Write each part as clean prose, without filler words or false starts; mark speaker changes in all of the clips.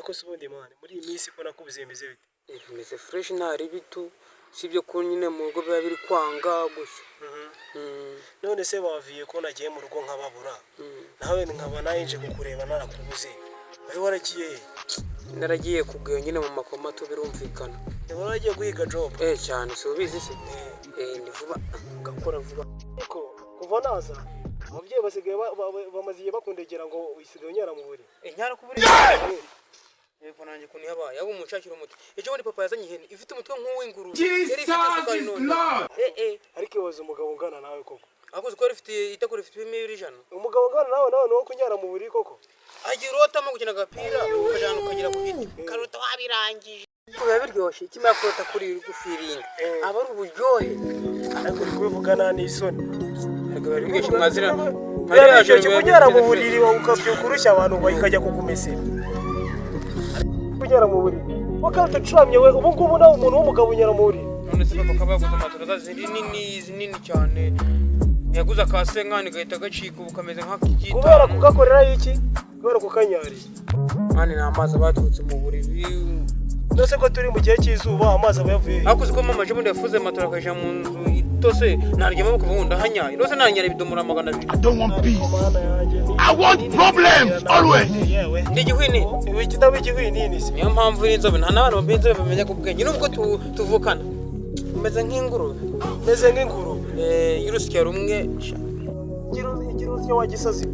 Speaker 1: Ariko se ubundi man, muri iyi minsi ko nakubuze, bimeze bite?
Speaker 2: Bimeze fresh, nta ribitu, sibyo ko nyine mu rugo biba biri kwanga gusa.
Speaker 1: None se baviye ko nagiye mu rugo nkababura, nawe nkaba nayinje kukureba narakubuze, wari waragiye he?
Speaker 2: Naragiye kuguye nyine mu makoma tu, birumvikana.
Speaker 1: Wari waragiye guhiga job?
Speaker 2: Eh, cyane, si ubizi se? Eh, ni vuba ngakora vuba.
Speaker 1: Ariko kuva naza ababyeyi basigaye bamaze igihe bakundegera ngo usigaye unyara mu buriri.
Speaker 2: Eh, nyara kuburi. Yego, nanjye kuntu yabaye yaba umushakira umuti. Ejo bundi papa yazanye ihene ifite umutwe nk'uw'ingurube. Yari ifite isukari none. Eh eh.
Speaker 1: Ariko ibaze umugabo ungana nawe koko.
Speaker 2: Akoze ko rifite itako rifite ibiro 100.
Speaker 1: Umugabo ungana nawe ni uwo kunyara mu buriri koko?
Speaker 2: Agiye urotamo gukina agapira ukajana ukagera ku giti ukarota wabirangije. Biba biryoshye ikimara kurota kuri gufiringa aba ari uburyohe.
Speaker 1: Ariko uri kubivuga nta n'isoni.
Speaker 2: Ariko biba biryoshye mwazira.
Speaker 1: Biraryoshye kunyara mu buriri, wowe ukabyuka urushya abantu bakajya kukumesera. Kunyara mu buriri wakarota ucuramye we, ubu ngubu nawe umuntu w'umugabo unyara mu buriri?
Speaker 2: None se papa akaba yaguze matora ziri nini, zinini cyane, yaguze aka senkani gahita gacika, ubu kameze nk'ak'igitanu.
Speaker 1: Kubera kugakorera iki? Kubera kukanyarira?
Speaker 2: Mani, ni amazi aba yaturutse mu buriri.
Speaker 1: Nose ko turi mu gihe cy'izuba, amazi aba yavuye he?
Speaker 2: Ariko uzi ko mama ejo bundi yafuze matora akayishyira mu nzu itose, naryama bukavuga ngo ndahanyaye, rwose nanyara ibidomora 200.
Speaker 3: I don't want peace.
Speaker 1: Mana yanjye.
Speaker 3: I want problems always.
Speaker 1: Yewe.
Speaker 2: Ni igihwini.
Speaker 1: Ibi kitaba igihwinini se?
Speaker 2: Niyo mpamvu uri inzobe, nta n'abantu b'inzobe bamenya ku bwenge nubwo tuvukana. Umeze nk'ingurube.
Speaker 1: Meze nk'ingurube?
Speaker 2: Eh, y'urusyo rumwe sha.
Speaker 1: Igira urusyo wa gisozi.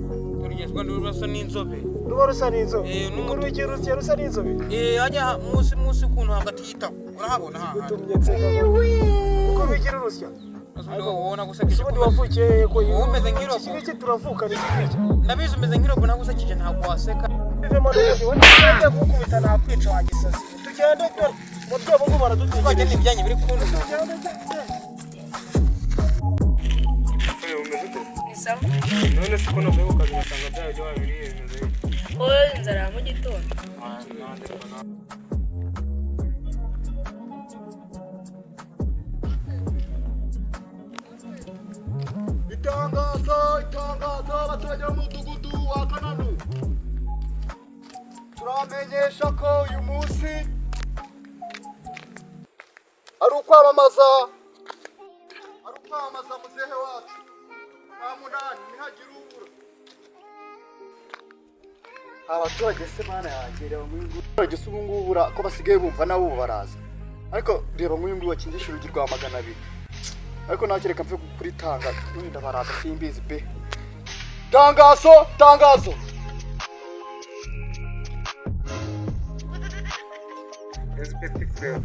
Speaker 2: Urugezwa rurasa n'inzobe.
Speaker 1: Ruba rusa n'inzobe?
Speaker 2: Eh, n'umutwe.
Speaker 1: Ingurube igira urusyo rusa n'inzobe?
Speaker 2: Eh, hajya munsi ukuntu hagati y'itako urahabona hahandi.
Speaker 1: Utumye nseka uko bigira urusyo.
Speaker 2: Wowe nagusekije.
Speaker 1: Ubundi wavukiye hehe ko?
Speaker 2: Wowe umeze nk'irobo.
Speaker 1: Iki ngiki turavukana, iki ngiki.
Speaker 2: Ndabizi, umeze nk'irobo, nagusekije ntabwo waseka.
Speaker 1: Bivemo n'ubundi wenda kukubita nakwica wa gisazi. Tugende dore umubyeyi ubu ngubu
Speaker 2: Twajya
Speaker 1: baradutegereje.
Speaker 2: n'ibyanyu biri kunduma.
Speaker 1: Tugende, tugende.
Speaker 4: Umeze ute?
Speaker 5: Ni sawa.
Speaker 4: None se ko navuye ku kazi ngasanga bya biryo wabiriye, bimeze bite?
Speaker 5: Wowe, inzara ya mu gitondo.
Speaker 4: Ah, nanjye reka nawe.
Speaker 3: Itangazo, itangazo, abaturage b'umudugudu wa Kananu. Turamenyesha ko uyu munsi ari ukwamamaza muzehe wacu. Saa 8 ntihagire ubura. Abaturage se, mana yanjye, reba nk'uyu nguyu. Abaturage se ubu ngubu ko basigaye bumva nabo ubu baraza. Ariko reba nk'uyu nguyu wakingisha urugi rwa 200. Ariko ntacyo, reka mve kuritanga, wenda baraza, simbizi pe. Tangazo, tangazo.
Speaker 4: Ese petit frère,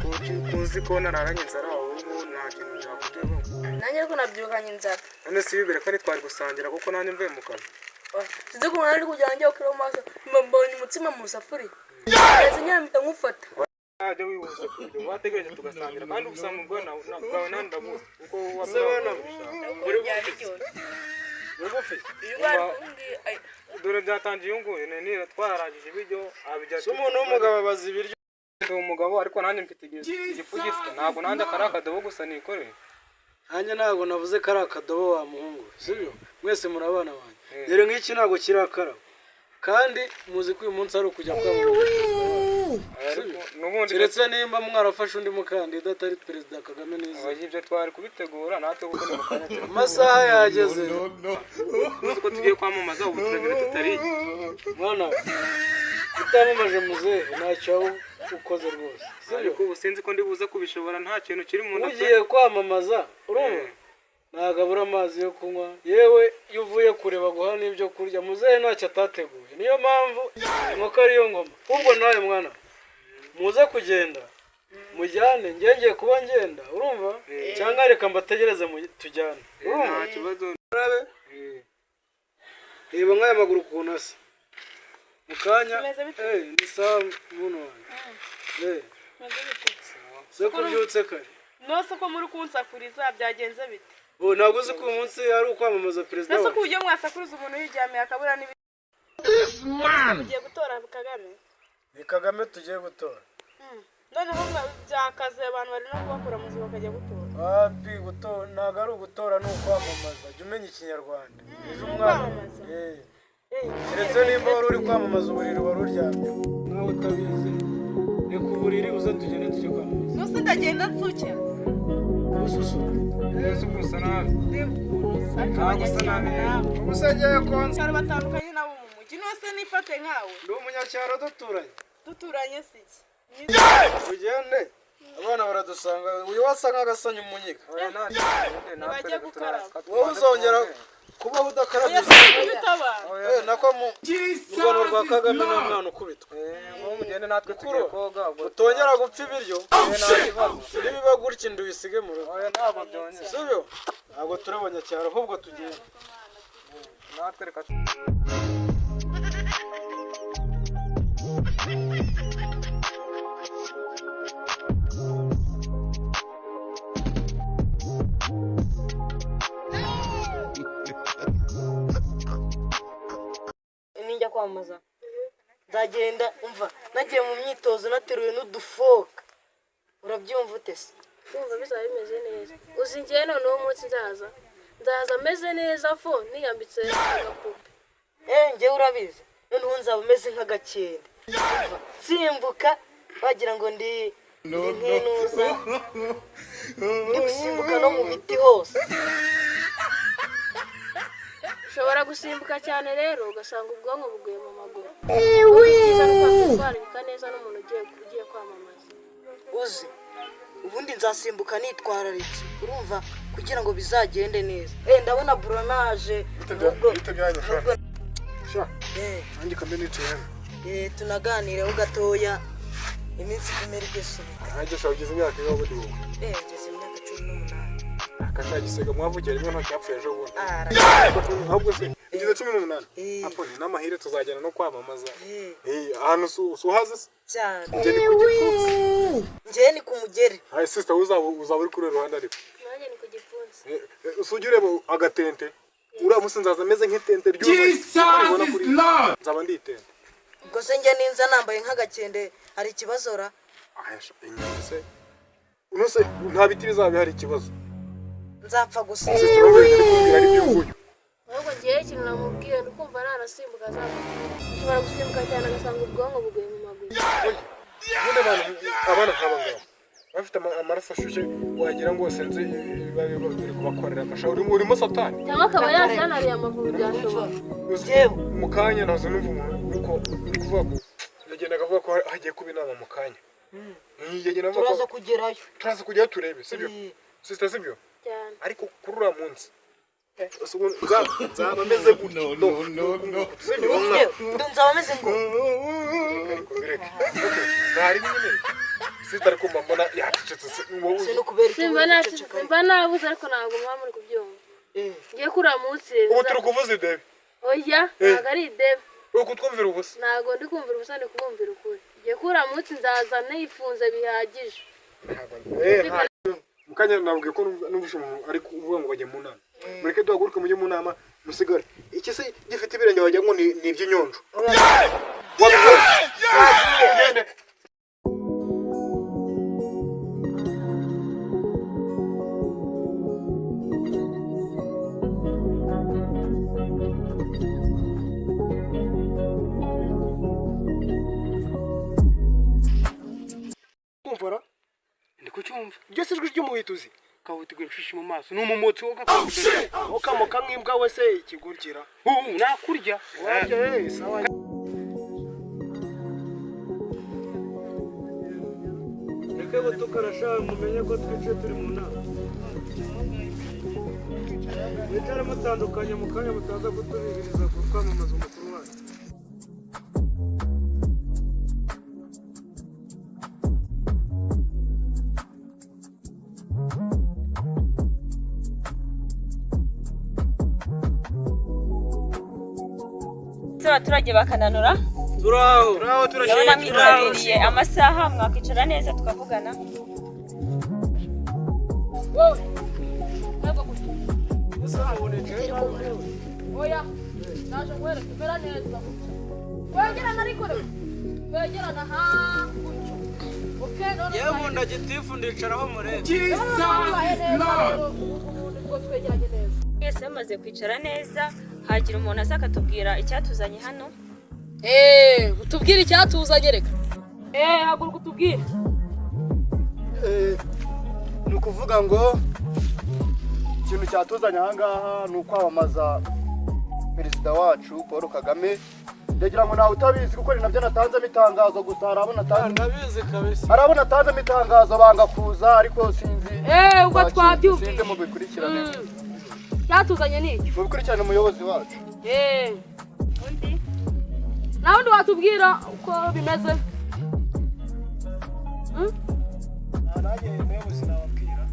Speaker 4: kuzi ko nararanye inzara, ubu ngubu nta kintu nzakuryaho?
Speaker 5: Nanjye ariko nabyukanye inzara.
Speaker 4: None se ibi reka ntitwari gusangira kuko nanjye mvuye mu kazi?
Speaker 5: Sinzi ukuntu nari kugira ngo njye gukura mu maso mbonye umutsima mu isafuriya, ndetse nyine mpita nywufata.
Speaker 4: Wajya wihuse kurya, wategereje tugasangira, kandi ubusanga bwawe nta ndabuzi kuko
Speaker 2: Se bana,
Speaker 5: Ariko byari biryoshye.
Speaker 2: bugufi.
Speaker 5: Uyu bari kumbwira ay,
Speaker 4: Dore byatangiye uyu nguyu ni twararangije ibiryo abijya.
Speaker 2: Si umuntu w'umugabo abaza ibiryo?
Speaker 4: Ndi umugabo, ariko nanjye mfite igifu gisya, ntabwo nanjye akari akadobo gusa nikoreye.
Speaker 6: Nanjye ntabwo navuze ko ari akadobo wa muhungu, sibyo? Mwese muri abana banjye. Dore nk'iki ntabwo kirakaraba, kandi muzi ko uyu munsi ari ukujya kwamamaza.
Speaker 4: Ariko n'ubundi
Speaker 6: Keretse nimba mwarafashe undi mukandida atari Perezida Kagame neza.
Speaker 4: Oya, ibyo twari kubitegura natwe kuko ni mu kanya turi.
Speaker 6: Amasaha yageze.
Speaker 4: Uzi ko tugiye kwamamaza, ubu turabira tutariye.
Speaker 6: Mwana we, utamamaje muzehe ntacyo waba ukoze rwose, sibyo?
Speaker 4: Ariko ubu sinzi ko ndi buze kubishobora, nta kintu kiri mu nda pe.
Speaker 6: Ugiye kwamamaza, urumva, ntabwo abura amazi yo kunywa. Yewe, iyo uvuye kure baguha n'ibyo kurya. Muzehe ntacyo atateguye, niyo mpamvu inkoko ariyo ngoma. Ahubwo nawe mwana, muze kugenda mujyane, ngiye kuba ngenda, urumva? Cyangwa reka mbategereze tujyane, urumva?
Speaker 4: Nta kibazo.
Speaker 6: Urabe. Reba nk'aya maguru ukuntu asa mu kanya.
Speaker 7: Bimeze bite?
Speaker 6: Eh, ni sawa muntu wanjye. Eh,
Speaker 7: Bimeze bite?
Speaker 6: se ko ubyutse kare?
Speaker 7: Nose ko muri kunsakuriza, byagenze bite?
Speaker 6: Ubu ntabwo uzi ko uyu munsi ari ukwamamaza perezida
Speaker 7: Nose ko
Speaker 6: wacu?
Speaker 7: uburyo mwasakuriza umuntu yiryamiye akabura n'ibi? Mugiye gutora Kagame?
Speaker 6: Ni Kagame tugiye gutora.
Speaker 7: Noneho byakaze, abantu bari no kubakura mu nzu bakajya gutora.
Speaker 6: Wapi, gutora ntabwo ari ugutora, ni ukwamamaza. Jya umenya ikinyarwanda ejo
Speaker 7: Ni
Speaker 6: umwana.
Speaker 7: ukwamamaza.
Speaker 6: Eh. Keretse nimba wari uri kwamamaza uburiri wari uryamyeho. nkaho utabizi. Reka uburiri uze tugende tujye kwamamaza.
Speaker 7: Nuse ndagenda nsuke.
Speaker 6: Ususu.
Speaker 4: Yesu gusa nabi.
Speaker 7: Reba ukuntu usa.
Speaker 4: Ntabwo usa nabi. Ubu se agiye konsa.
Speaker 7: Cyaro batandukanye nabo mu mujyi. Nose nifate nkawe.
Speaker 6: Ndi umunyacyaro duturanye.
Speaker 7: Duturanye si iki?
Speaker 6: Tugende. Abana baradusanga. Uyu wasa nk'agasanya umunyiga.
Speaker 7: Ntibajya gukaraba.
Speaker 6: Wowe uzongera kubaho udakarabye.
Speaker 7: Oya se utabara.
Speaker 6: Nako mu Rwanda rwa Kagame nta mwana ukubitwa.
Speaker 4: Wowe mugende natwe tugiye koga.
Speaker 6: Utongera gupfa ibiryo. Nibiba gutya inda uyisige mu rugo.
Speaker 4: Oya ntabwo byongera.
Speaker 6: Sibyo? Ntabwo turi abanyacyaro ahubwo tugende.
Speaker 4: Natwe reka
Speaker 8: Ninjya kwamamaza nzagenda umva nagiye mu myitozo nateruye n'udufoka, urabyumva ute se?
Speaker 5: Ndumva bizaba bimeze neza. Uzi njyewe noneho umunsi nzaza meze neza fo niyambitse agapupe.
Speaker 8: Njyewe urabizi noneho nzaba meze nk'agakende, umva nsimbuka wagira ngo ndi nk'inuza, ndi gusimbuka no mu biti hose.
Speaker 5: Ushobora gusimbuka cyane rero ugasanga ubwonko buguye mu maguru. Byiza ni ukwitwararika neza n'umuntu ugiye kwamamaza.
Speaker 8: Uzi ubundi nzasimbuka nitwararitse, urumva, kugira ngo bizagende neza. Ndabona buronaje
Speaker 4: nanjye kambe nicaye hano.
Speaker 8: Tunaganireho gatoya iminsi ikomere igisubizo.
Speaker 4: Nanjye ushobora kugeza imyaka ingahe ubundi wowe?
Speaker 8: Ngeze imyaka 18.
Speaker 4: Akasha mwavugiye rimwe ntacyapfuye ejo bundi. Ahubwo se ugeze 18? Apo ni n'amahire tuzajyana no kwamamaza. Ahantu uhaze se?
Speaker 8: Cyane.
Speaker 4: Njye ni ku gipfunsi.
Speaker 8: Njye ni ku mugeri.
Speaker 4: Hayi sister uzaba uri kuri ruhande ariko.
Speaker 5: Nanjye ni ku gipfunsi.
Speaker 4: Usujye ureba agatente. Uriya munsi nzaza ameze nk'itente ryuzuye.
Speaker 9: Jesus is Lord.
Speaker 4: Nzaba ndi itente.
Speaker 8: Ubwo se njye ninza nambaye nk'agakende hari ikibazo ra?
Speaker 4: Inyuma se. Unose nta biti bizaba bihari ikibazo.
Speaker 8: Nzapfa gusa.
Speaker 4: Sister wowe uri kumbwira ari by'ubuyu.
Speaker 5: Ahubwo ngewe ikintu namubwiye ni ukumva narasimbuka azamuka. Ushobora gusimbuka cyane agasanga ubwonko buguye mu maguru.
Speaker 4: Ubundi abana nk'aba ngaba bafite amaraso ashyushye wagira ngo sinzi ibiba biri kubakorera amasha urimo satani.
Speaker 5: Cyangwa akaba yajanariye amaguru byashoboka.
Speaker 4: Mu kanya nazo numva umuntu uri kuvuga ko yagendaga avuga ko hagiye kuba inama mu kanya.
Speaker 8: Turaza kugerayo.
Speaker 4: Turaza kugerayo turebe sibyo? Sister sibyo?
Speaker 5: Cyane.
Speaker 4: Ariko kuri uriya munsi nzaba meze gutya. No.
Speaker 8: Nzaba meze ngo.
Speaker 4: Ntari nyine. Sister ariko mbona yacecetse se.
Speaker 5: Simba nabuze ariko ntabwo muba muri kubyumva. Ngiye kuri uriya munsi rero.
Speaker 4: Ubu turi kuvuza idebe.
Speaker 5: Oya ntabwo ari idebe.
Speaker 4: Uri kutwumvira ubusa.
Speaker 5: Ntabwo ndi kumvira ubusa ndi kubumvira ukuri. Ngiye kuri uriya munsi nzaza nifunze bihagije.
Speaker 4: Mu kanya nabwiye ko numvise umuntu ari kuvuga ngo bajye mu nama. Mureke duhaguruke mujye mu nama musigare. Iki se gifite ibirenge wagira ngo ni iby'inyonjo. Wabibonye?
Speaker 1: Kumvara? Ndi kucyumva. Iryo si ijwi ry'umuhituzi. Kahutigura ishishi mu maso. Ni umumotsi wo gakondo. Ukamoka nk'imbwa we se ikigurgira. Nakurya. Warya sawa.
Speaker 6: Reke gutukana sha mumenye ko twicaye turi mu nama. Mwicare mutandukanye mu kanya mutaza kutubihiriza ku kwamamaza umukuru wacu.
Speaker 10: Abaturage bakananura.
Speaker 6: Turaho.
Speaker 10: Ndabona mwitabiriye amasaha mwakicara neza tukavugana.
Speaker 5: Wowe ntabwo gutya. Oya naje nkwereke mera neza gutya. Wegerana ariko reka. Wegerana ha gutyo. Okay none.
Speaker 6: Yewe nkunda gitifu ndicaraho murebe.
Speaker 9: Jesus is Lord.
Speaker 5: Ubwo twegeranye neza.
Speaker 10: Mwese bamaze kwicara neza hagira umuntu aza akatubwira icyatuzanye hano.
Speaker 5: Utubwire icyatuzanye reka. Haguruka utubwire.
Speaker 3: Ni ukuvuga ngo ikintu cyatuzanye aha ngaha ni ukwamamaza perezida wacu Paul Kagame. Ndagira ngo nawe utabizi kuko ni nabyo natanzemo itangazo, gusa hari abo natanze,
Speaker 6: ndabizi kabisa,
Speaker 3: hari abo natanzemo itangazo banga kuza, ariko sinzi.
Speaker 5: Ubwo twabyumvise,
Speaker 3: sinzi, mubikurikirane.
Speaker 5: Cyatuzanye ni iki?
Speaker 3: Mubikurikirane umuyobozi wacu.
Speaker 5: Undi nawe undi watubwira uko bimeze?
Speaker 1: Nanjye umuyobozi nababwira.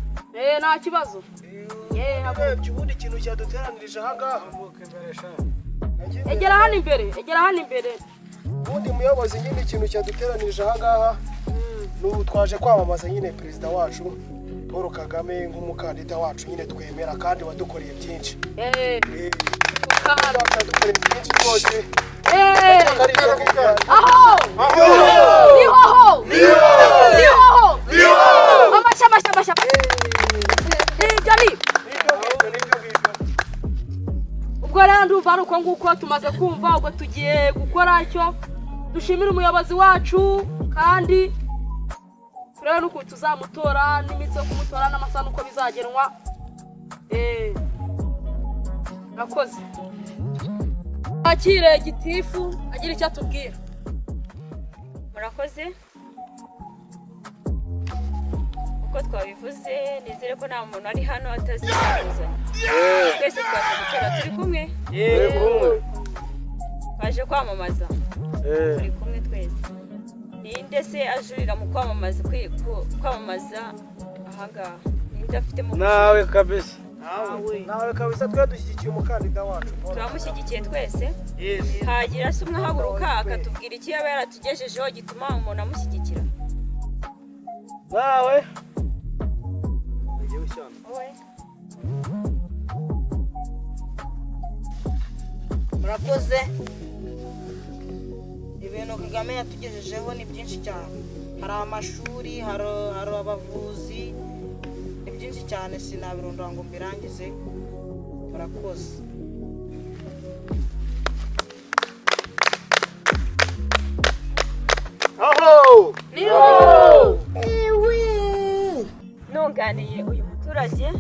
Speaker 5: Nta kibazo.
Speaker 1: Urebye ubundi ikintu cyaduteranirije aha ngaha,
Speaker 5: egera hano imbere, egera hano imbere.
Speaker 1: Ubundi muyobozi nyine ikintu cyaduteranirije aha ngaha n'ubu twaje kwamamaza nyine perezida wacu Paul Kagame nk'umukandida wacu nyine twemera kandi wadukoreye byinshi. Wadukoreye byinshi rwose.
Speaker 5: Aho! Nihoho! Nihoho! Amashyi, amashyi, amashyi! Nibyo ni ubwo rero ndumva ari uko nguko tumaze kumva, ubwo tugiye gukora icyo dushimira umuyobozi wacu, kandi turebe n'ukuntu tuzamutora n'iminsi yo kumutora n'amasaha n'uko bizagenwa. Murakoze. Twakire gitifu agira icyo atubwira.
Speaker 10: Murakoze. Uko twabivuze, nizere ko nta muntu ari hano atazi icyatuzanye. Twese twaje gutora turi kumwe. Twaje kwamamaza turi kumwe twese. Ninde se ajurira mu kwamamaza, kwamamaza ahangaha? Ninde afite mu
Speaker 6: Nawe kabisa.
Speaker 1: Nawe kabisa, twe dushyigikiye umukandida wacu.
Speaker 10: Turamushyigikiye twese. Hagira se umwe ahaguruka akatubwira icyo yaba yaratugejejeho gituma umuntu amushyigikira?
Speaker 6: Nawe.
Speaker 8: Murakoze. Ibintu Kagame yatugejejeho ni byinshi cyane. Hari amashuri, hari abavuzi, ni byinshi cyane, sinabirondora ngo mbirangize. Murakoze.
Speaker 3: Aho!
Speaker 5: Niho!
Speaker 10: Nunganiye uyu muturage,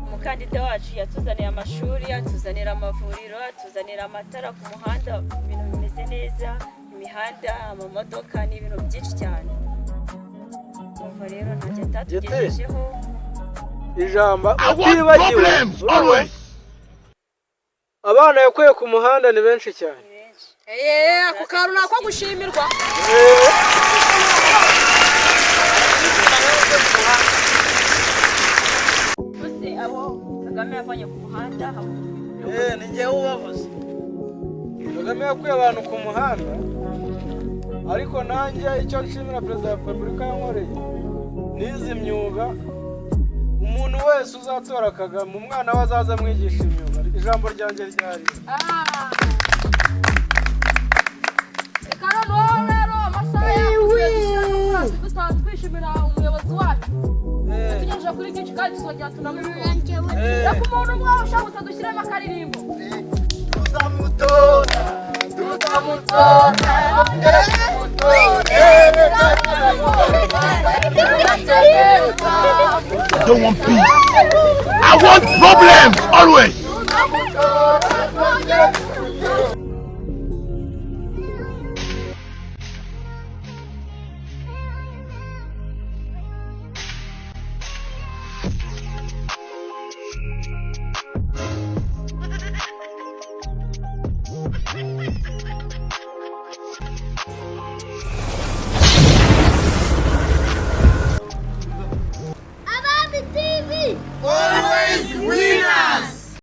Speaker 10: umukandida wacu yatuzaniye amashuri, atuzanira amavuriro, atuzanira amatara ku muhanda, ibintu bimeze neza, imihanda, amamodoka, ni ibintu byinshi cyane. Umva rero ntacyo atatugejejeho.
Speaker 6: Ijambo utibagiwe, abana yakuye ku muhanda ni benshi cyane.
Speaker 5: Ako kantu nako gushimirwa.
Speaker 10: Bose abo Kagame yavanye ku muhanda.
Speaker 6: Ni njyewe ubavuze. Kagame yakuye abantu ku muhanda, ariko nanjye icyo nshimira perezida wa repubulika yankoreye nize imyuga. Umuntu wese uzatora Kagame, umwana we azaza amwigisha imyuga. Ijambo ryanjye ryari.
Speaker 5: Reka noneho rero amasaha yacu twishimira umuyobozi wacu yatugejeje kuri byinshi, kandi tuzongera tunamutora. Reka umuntu umwe ushaka gusa dushyiremo akaririmbo.
Speaker 3: Tuzamutora, tuzamutora,
Speaker 9: I don't want peace. I want problems always.